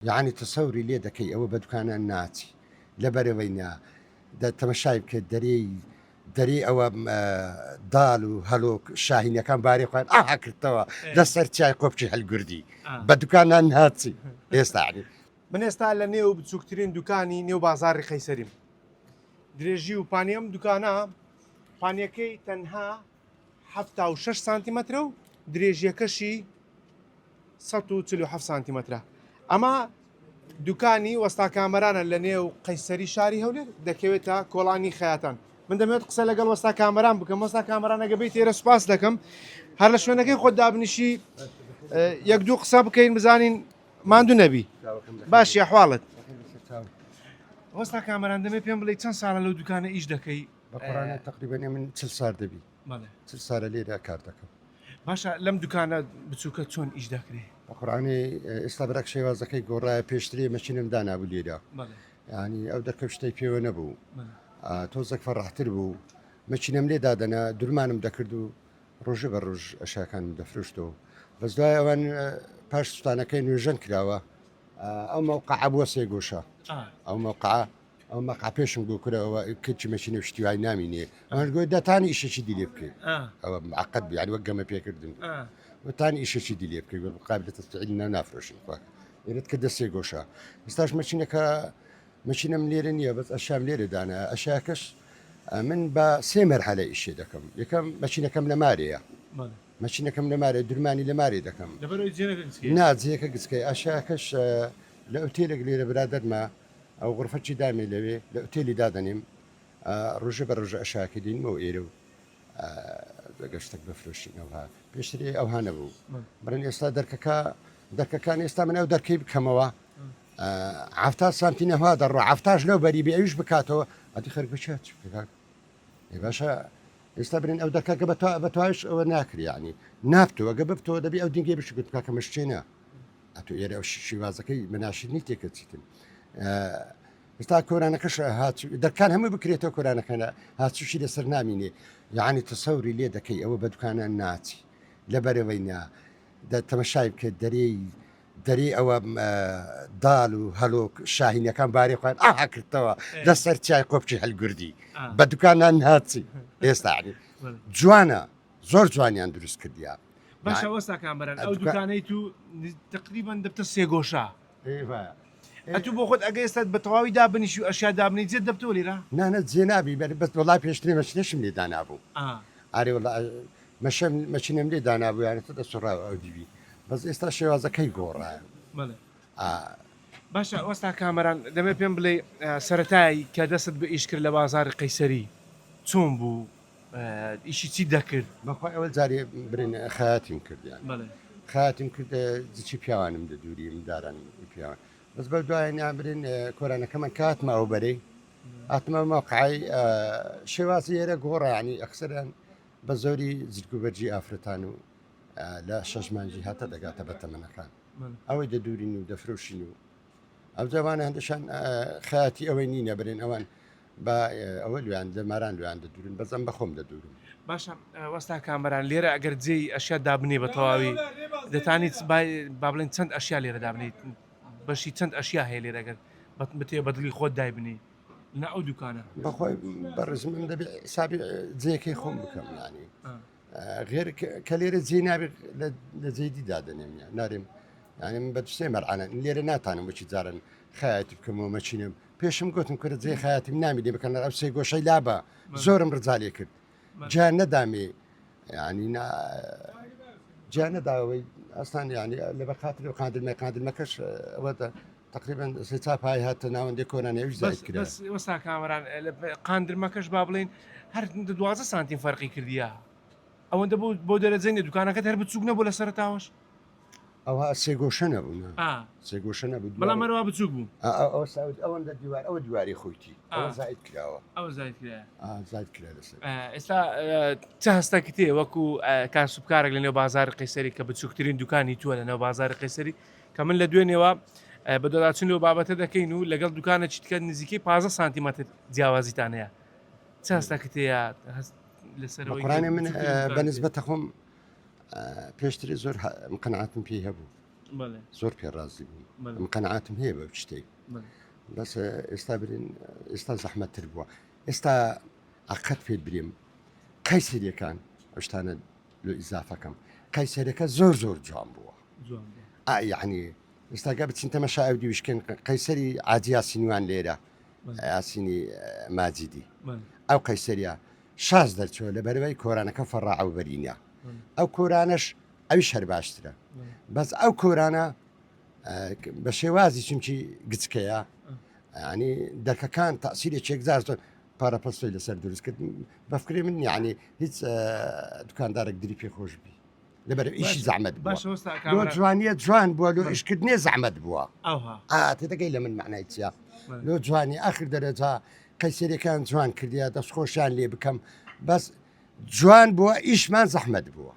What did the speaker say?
یەعنی تەسەوری لێ دەکەی ئەوە بە دوکانان ناچی لەبەرئەوەی نا دە تەمەشای بکە دەرێی دەرێی ئەوە دال و هەلۆک شاهینەکان باری خۆیان ئاها کردەوە لەسەر چای قۆپچی هەلگوردی بە دوکانان ناچی ئێستا یعنی من ئێستا لە نێو بچووکترین دوکانی نێو بازاڕی قەیسەریم. درێژی و پانی ئەم دوکانە پانیەکەی تەنها 76 سانتیمەترە و درێژیەکەشی 147 سانتیمەترە. ئەمە دوکانی وەستا کامەرانە لە نێو قەیسەری شاری هەولێر دەکەوێتە کۆڵانی خەیاتان. من دەمەوێت قسە لەگەڵ وەستا کامەران بکەم وەستا کامەران ئەگە بێیت ئێرە سوپاس دەکەم هەر لە شوێنەکەی خۆت دابنیشی یەک دوو قسە بکەین بزانین ماندوو نەبی باشی ئەحواڵت وەستا کامەران دەمێ پێم بڵێ چەند ساڵە لەو دوکانە ئیش دەکەی بەقڕانە تقریبا من چل سار دەبی چل سارە لێرە کار دەکەم باشە لەم دوکانە بچووکە چۆن ئیش دەکرێ بەقڕانی ئێستا برەک شێوازەکەی گۆڕایە پێشتری مەچینم دانابوو لێرە ینی ئەو دەرکە شتەی پێوە نەبوو تۆزێک فەڕحتر بوو مەچینەم لێ دادەنا درمانم دەکرد و ڕۆژە بە ڕۆژ ئەشاکانم دەفرۆشتەوە بەس دوای ئەوان پاش سوتانەکەی نوێژەن کراوە ئەو مەوقعە بووە سێ گۆشە ئەو مەوقعە ئەو مەقع پێشم گۆ کرەوە کچی مەچینە شتی وای نامینێ ئەوان گۆی دەتانی ئیشێکی دی لێ بکەی ئەوە معقد بیان وەک گەمە پێکردن وتان ئیشێکی دی لێ بکەی قابل تەفعیل نا نافرۆشن خوا ئێرت کردە سێ گۆشە ئێستاش مەچینەکە مەچینەم لێرە نییە بەس ئەشام لێرە دانا ئەشاکەش من بە سێ مەرحەلە ئیشێ دەکەم یەکەم مەچینەکەم لە مارەیە مەچینەکەم لە مارێ درمانی لە مارێ دەکەم نا جێەکە گچکەی ئەشاکەش لە ئوتێلێک لێرە برادەرمە ئەو غرفەکی دامێ لەوێ لە ئوتێلی دادەنێم ڕۆژە بە ڕۆژە ئەشاکە دێنمەوە ئێرە و گەشتێک بفرۆشین ئەوها پێشتر ئەوها نەبوو بڕن ئێستا دەرکەکە دەرکەکان ئێستا من ئەو دەرکەی بکەمەوە حەفتا سانتی نەها دەڕوا حەفتاش لەو بەری بێ ئەویش بکاتەوە ئەدی خەرک بچێت چ بکات باشە ئێستا برین ئەو دەکەکە بە تواش ئەوە ناکری ینی نابتەوە گە ببتەوە دەبی ئەو دینگەی بشکت بکە کە مشتێنە ئەتو ئێرە ئەو شیوازەکەی مناشرنی تێکە چیتن ئێستا کۆرانەکەش هات دەکان هەموو بکرێتەوە کۆرانەکەە هاچوشی لەسەر نامینێ یعنی تەسەوری لێ دەکەی ئەوە بە دوکانان ناچی لەبەرەوەی نا تەمەشای بکە دەرێی دەرێ ئەوە دال و هەلۆک شاهینەکان باری خۆیان ئاها کردەوە لەسەر چای قۆپچی هەلگوردی بە دوکانان ناچی ئێستا جوانە زۆر جوانیان دروست کردیا باشە وەستا کامەران ئەو دوکانەی تو تقریبا دەبتە سێگۆشە ئەتو بۆ خۆت ئەگە ئێستا بە تەواوی دابنیشی و ئەشیا دابنی جێت دەبتەوە لێرە نانە جێ نابی بەر بەس وڵای پێشترێ مەچنەشم لێ دانابوو ئارێ وڵا مەشەم مەچینەم لێ دانابوو یانە تە دەسوڕاوە ئەو دیوی بەس ئێستا شێوازەکەی گۆڕایە باشە وەستا کامەران دەمێ پێم بڵێ سەرەتای کە دەستت بە ئیش کرد لە بازاری قەیسەری چۆن بوو ئیشی چی دەکرد؟ بەخوای ئەوە جارێ برێن خەیاتیم کرد یان خەیاتیم کرد جچی پیاوانم دەدووری مندارانم پیاوان بەس بە دوای نابرێن کۆرانەکەمان کاتمە ئەو بەرەی هاتمە مەوقعی شێوازی ئێرە گۆڕانی ئەکسەران بە زۆری جلگوبەرگی ئافرەتان و لە شەش مانگی هاتە دەگاتە بە تەمەنەکان ئەوەی دەدورین و دەفرۆشین و ئەو جوانە هەندشان خەیاتی ئەوەی نینە برێن ئەوان بە ئەوە لویان دەماران لویان دەدورن بەزەم بەخۆم دەدورم. باشە وەستا کامەران لێرە ئەگەر جێی ئەشیا دابنێ بە تەواوی دەتانیت با بڵێن چەند ئەشیا لێرە دابنیت بەشی چەند ئەشیا هەیە لێرە گەر بتێ بەدڵی خۆت دایبنی لە ئەو دوکانە. بەخۆی بەڕێزم من دەبێ حسابی جێیەکەی خۆم بکەم یانی غێر کە لێرە جێ نابێ لە جێی دی دادەنێم یان نارێم یانی من بە سێ مەرعانە لێرە ناتانم وەکی جارن خەیاتی بکەمەوە مەچینم پێشم گوتم کورە جێ خەیاتیم نامی لێ بکەن ئەو سێ گۆشەی لابە زۆرم ڕزا لێ کرد جا نەدامێ ینی جا نەداوەی ئەستان ینی لە بە خاتری و قاندرمە قاندرمەکەش ئەوە تقریبا سێ چا پای هاتە ناوەندی کۆرانی ئەویش زاید کرا بەس وەستا کامەران قاندرمەکەش با بڵێین هەر 12 سانتیم فەرقی کردیە ئەوەندە بۆ بۆ دەرەجەی نیە دوکانەکەت هەر بچوک نەبوو لە سەرەتاوەش ئەوها سێگۆشە نەبوو نا سێگۆشە نەبوو بەڵام هەروا بچوک بوو ئەوە ساوت ئەوەندە دیوار ئەوە دیواری خۆیتی ئەوە زاید کراوە ئەوە زاید کرا زاید کرا لەسەر ئێستا چ هەستەکت هەیە وەکو کاسبکارێک لە نێو بازاری قەیسەری کە بچووکترین دوکانی تووە لە نێو بازاری قەیسەری کە من لە دوێنێوە بەدواداچوون لەو بابەتە دەکەین و لەگەڵ دوکانێکی دیکە نزیکەی 15 سانتیمەتر جیاوازیتان هەیە چ هەستەکت هەیە هەست لەسەرەوەی قڕانە من بەنسبەتە خۆم پێشتری زۆر قەنعاتم پێی هەبوو. زۆر پێ ڕازی بووم ئەم قەنعاتم هەیە بە شتێک بەس ئێستا برین ئێستا زەحمەتتر بووە ئێستا ئەقەت پێت بریم قەیسەریەکان ئەو شتانە لۆ ئیزافەکەم قەیسەرەکە زۆر زۆر جوان بووە یعنی ئێستاگە بچین تەمەشا ئەو دیوشکن قەیسەری عادی یاسینوان لێرە یاسینی ماجیدی ئەو قەیسەریە شاز دەرچوە لە بەرەوەی کۆرانەکە فەڕا و بەرینە ئەو کۆرانەش ئەویش هەر باشترە بەس ئەو کۆرانە بە شێوازی چونکی گچکەیە ینی دەرکەکان تاسیرێک یەکجار زۆر پارە پەستۆی لەسەر دروست کرد بەفکری من یعنی هیچ دوکاندارێک دری پێ خۆش بی لەبەر ئیشی زەحمەت بووە جوانیە جوان بووە لۆ ئیشکردنێ زەحمەت بووە تێدەگەی لە من معنای چیە لۆ جوانی ئاخر دەرەجا قەیسەریەکان جوان کردیا دەستخۆشیان لێ بکەم بەس جوان بووە ئیشمان زەحمەت بووە.